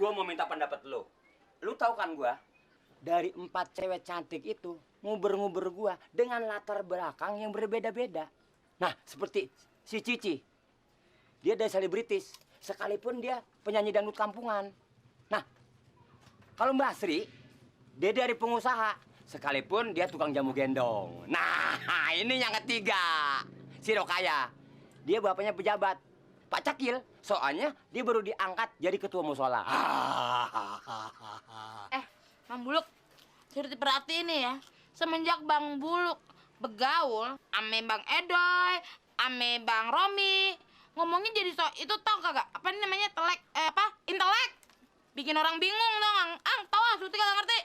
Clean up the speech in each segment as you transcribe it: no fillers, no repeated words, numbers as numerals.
Gua mau minta pendapat lo. Lu tahu kan gua? Dari 4 cewek cantik itu nguber-nguber gua dengan latar belakang yang berbeda-beda. Nah, seperti si Cici. Dia dari selebritis, sekalipun dia penyanyi dangdut kampungan. Nah, kalau Mbak Sri, dia dari pengusaha, sekalipun dia tukang jamu gendong. Nah, ini yang ketiga, si Rokaya. Dia bapaknya pejabat, Pak Cakil. Soalnya dia baru diangkat jadi ketua musola. Bang Buluk, Surti perhatiin nih ya. Semenjak Bang Buluk begaul ame Bang Edoy, ame Bang Romi, ngomongnya jadi itu tau kagak? Apa ini namanya? Intelek. Bikin orang bingung dong. Tau ah, Surti kagak ngerti.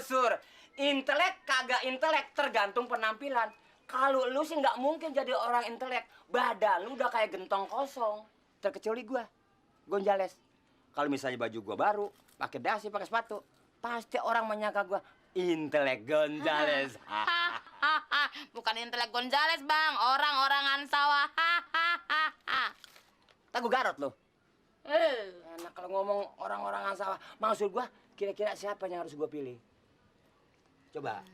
Sur. Intelek kagak intelek tergantung penampilan. Kalau lu sih nggak mungkin jadi orang intelek. Badan lu udah kayak gentong kosong. Terkecuali gua, Gonzales. Kalau misalnya baju gua baru, pakai dasi, pakai sepatu, pasti orang menyangka gua intelek Gonzales. Bukan intelek Gonzales, Bang. Orang-orangan sawah. Tak gua garot lu. Enak kalau ngomong orang-orangan sawah. Maksud gua, kira-kira siapa yang harus gua pilih? Coba.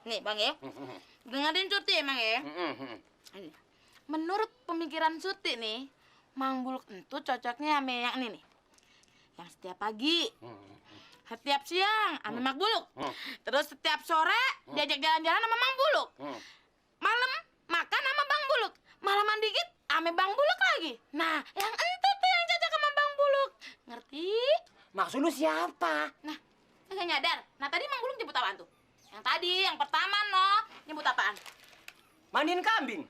Nih Bang ya. Dengerin Surti emang ya. Menurut pemikiran Surti nih, Mang Buluk itu cocoknya sama yang ini nih. Yang setiap pagi, setiap siang sama Mang Buluk. Terus setiap sore diajak jalan-jalan sama Mang Buluk. Malam makan sama Bang Buluk. Malaman dikit sama Bang Buluk lagi. Nah, yang itu tuh yang cocok sama Bang Buluk. Ngerti? Maksud lu siapa? Nah, nggak nyadar. Nah, tadi Mang Buluk nyebut apaan tuh? Yang tadi, yang pertama, nyebut apaan? Mandiin kambing.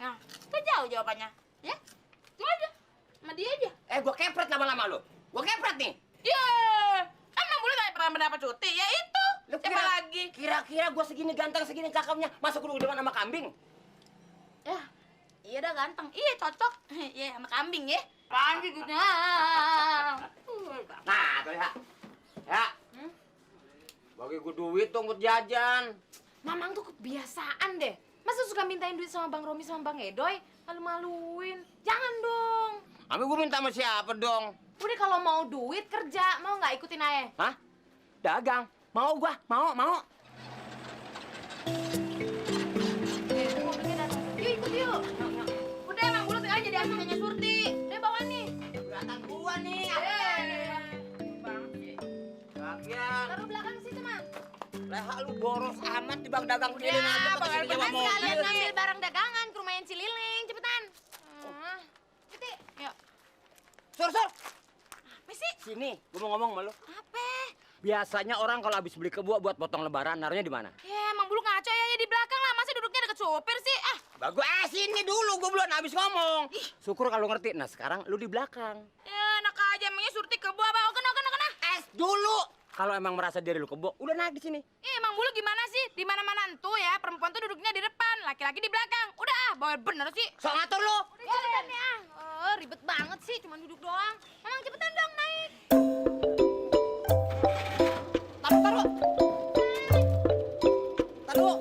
Nah, kan jauh jawabannya. Ya, itu aja. Sama dia aja. Gua kepret lama-lama lu. Gua kepret nih. Mang Buluk gak pernah mendapat cuti. Ya itu. Siapa lagi? Kira-kira gua segini ganteng, segini cakepnya, masa gua depan sama kambing? Ya, iya dah ganteng. Iya, cocok. Iya, sama kambing ya. Apaan sih gitu? Nah, tuh ya. Ya. Bagi gue duit dong buat jajan. Mamang tuh kebiasaan deh. Masa suka mintain duit sama Bang Romi sama Bang Edoy? Malu-maluin. Jangan dong. Tapi gue minta sama siapa dong? Udah kalau mau duit kerja, mau nggak ikutin aja? Hah? Dagang. Mau gua, mau. Yuk ikut yuk. Udah, Mang Buluk aja jadi asistennya Surti. Udah bawa nih. Kelihatan gua nih. Bagian. Taruh belakang situ, Mang. Leha lu boros amat di bang dagang keliling aja pakai sini nyewa mobil. Sekalian ngambil barang dagangan ke rumah yang Cililing, cepetan. Cepet. Yuk. Sur. Apa sih? Sini, gua mau ngomong sama lu. Apa? Biasanya orang kalau habis beli kebo buat potong lebaran, naruhnya di mana? Ya, Mang Buluk ngaco ya di belakang lah. Masa duduknya deket supir sih? Bagus, sini dulu, gua belum habis ngomong. Syukur kalau ngerti. Nah, sekarang lu di belakang. Ya, enak aja. Emangnya Surti kebo apa? Kena. Dulu. Kalau emang merasa diri lu kebo, udah naik di sini. Mang Buluk gimana sih? Di mana-mana tuh ya, perempuan tuh duduknya di depan, laki-laki di belakang. Udah, bawa bener sih. Sok ngatur lu. Cepetan ya. Ribet banget sih, cuma duduk doang. Mamang cepetan dong naik. Taruh.